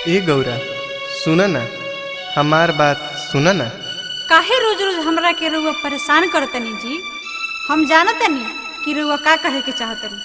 ए गौरा, सुन ना, हमार बात सुन ना। काहे रोज रोज हमरा के रउआ परेशान करतनी जी? हम जानतनी कि रउआ का कहे के चाहतनी।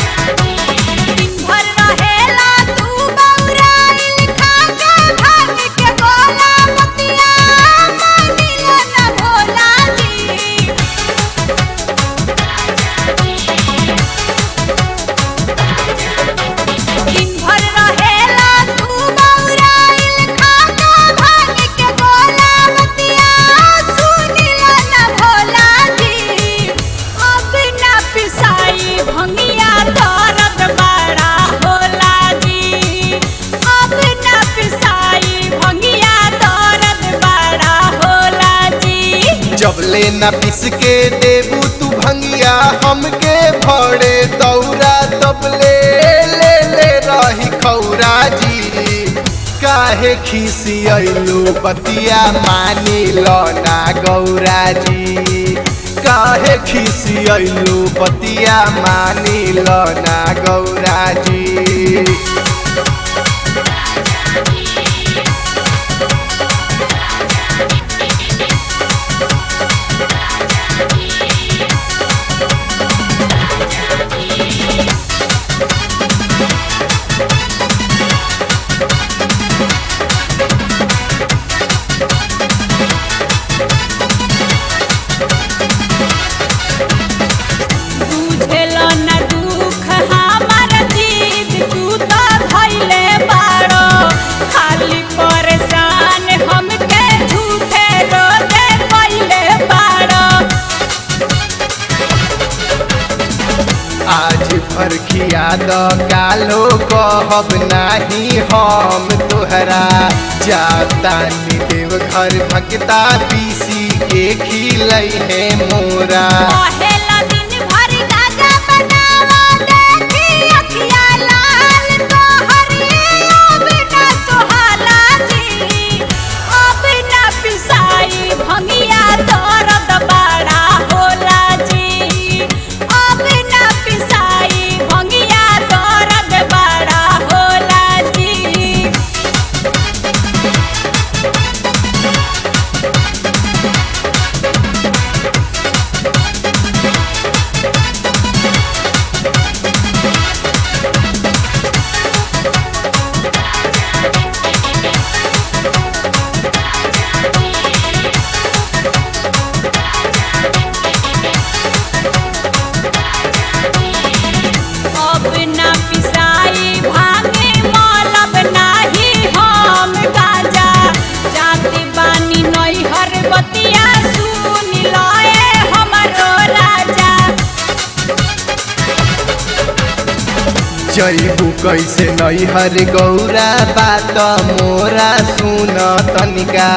दिन भर रहेला तू बौराइल, खा के भांग के गोला, बतिया मानिला ना भोला जी। दिन भर रहेला तू बौराइल, खा के भांग के गोला, बतिया सुनिला ना भोला जी। अब ना पिसाई भंगिया, दर्द बड़ा होला जी। अब ना पिसाई भंगिया, दर्द बड़ा होला जी। जबले ना पिस के देबू तू भंगिया, हमके भरे दौरा, तबले ले ले रही खौरा जी। काहे खिसियलू, बतिया मानी लो ना गौरा जी। काहे खिसियलू, बतिया मानी लो ना गौरा जी। बुझेलो न दुख हमार जीद, तू तो धइले बाड़ो। खाली परेशान हमके झूठे रोजे पइले बाड़ो। आज भर खिया द, कालो कहब नाही हम तोहरा। जातानी देव घर, भगता पीसी के खिलई है मोरा। कहेला दिन भर गाजा बनावा, देखी अखिया लाल तोहरी, अब ना सोहाला जी। अब ना पिसाई भंगिया, दर्द बड़ा होला जी। अब ना पिसाई भंगिया, दर्द बड़ा होला जी। अब ना पिसाई भांगे, मलब नाही हम गाजा। जाति बानी नैहर, बतिया सुन लए हमरो राजा। जैबू कैसे नैहर गौरा, बात मोरा सुन तनिका।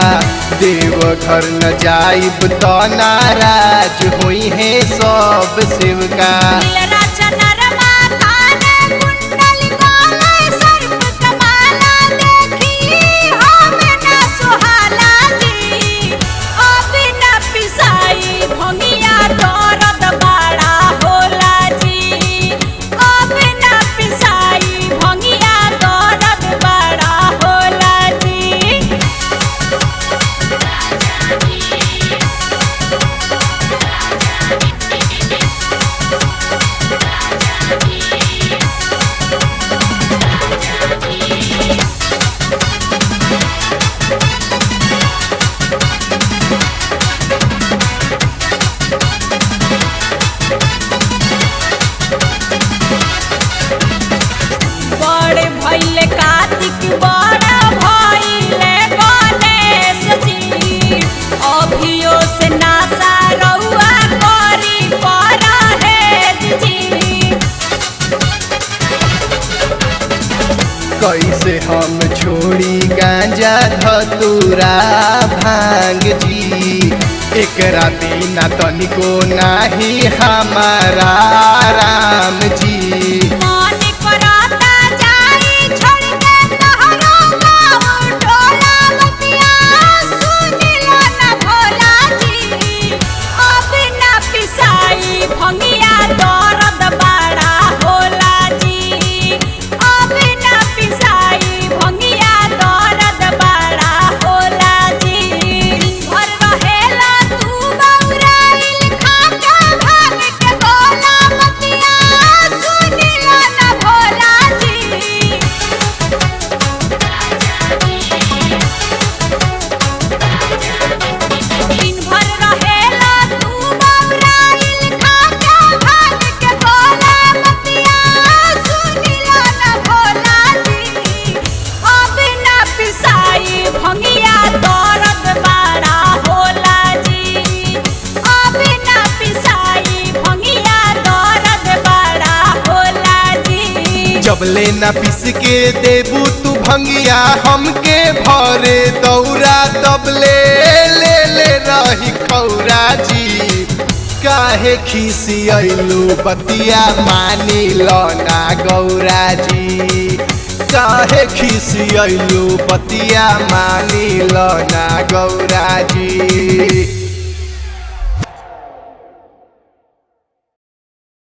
देव घर न जाइब त नाराज होई है सब शिवका। नीलराज नरमा काने कुंडल, गोले सर्प कमाला, देखी हम ना सुहाला जी। अब ना पिसाई भंगिया, दर्द बड़ा होला जी। अब ना पिसाई भंगिया, दर्द बड़ा होला जी। धतूरा भांग जी। एकरा बिना तनिको नाही हमारा राम जी। मन करता जाई छोड़ के तोहरो गाँव टोला बतिया सुनिला न भोला जी। अब ना पिसाई भंगिया दर्द बड़ा होला जी। अब ना पिसाई भंगिया दर्द बड़ा होला जी। दिन भर रहेला तू बौराइल खा के भांग के गोला बतिया सुनिला न भोला जी। दिन भर रहेला तू बौराइल खा के भांग के गोला बतिया सुनिला न भोला जी। अब ना पिसाई भंगिया दर्द बड़ा होला जी। अब ना पिसाई भंगिया दर्द बड़ा होला जी। जबले ना पिस के देबू तू भंगिया हमके भरे दौरा तबले ले ले रही खौरा जी। काहे खिसियलू बतिया मानी लो ना गौरा जी। काहे खिसियलू बतिया मानी लो ना गौरा जी।